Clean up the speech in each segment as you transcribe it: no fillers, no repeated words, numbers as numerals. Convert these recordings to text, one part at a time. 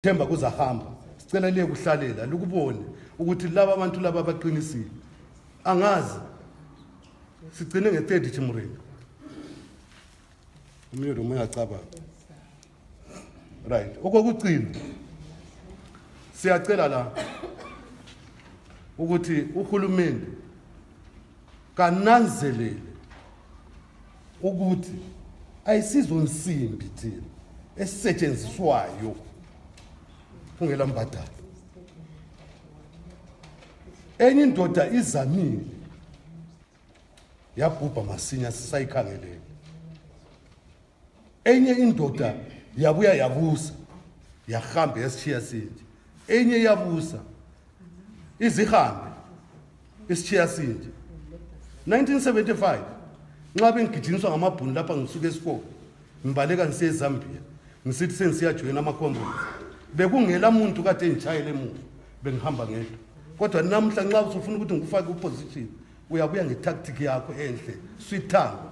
Themba kuzahamba sicela liye kuhlalela lokubone ukuthi laba abantu laba abaqinisile angazi sigcine nge30 Chimureni umyelo ungacabanga right okugcina siyacela la ukuthi uhulumeni kananzelele ukuthi ayisizonsimbi thina esisetshenziswayo kungela mbadalo enye indoda izamile yabhubha masinya sisayikhangelele enye indoda yabuya yabusa yahamba yasishiya sinje enye yabusa izihambe isishiya sinje 1975 nxa bengigijiniswa ngamabhunu lapha ngisuka eSpoko ngibaleka ngisiye eZambia ngisithi sensiya join amakhombo bekungela muntu kade engitshayele emuva bengihamba ngedwa kodwa namhla nxa usufuna ukuthi ngikufake uposition uyabuya ngetactic yakho enhle swithanga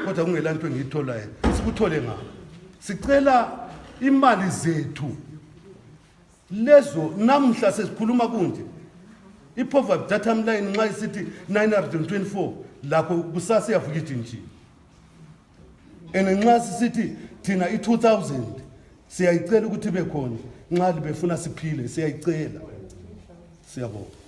kodwa kungela into engiyitholayo sikuthole ngapha sicela imali zethu lezo namhla sesikhuluma kunje ipoverty data line nxa isithi 924 lakho kusasa yavuka ijinjini nxa sisithi thina i2000 siyayicela ukuthi bekhona nxa libefuna siphile siyayicela siyabonga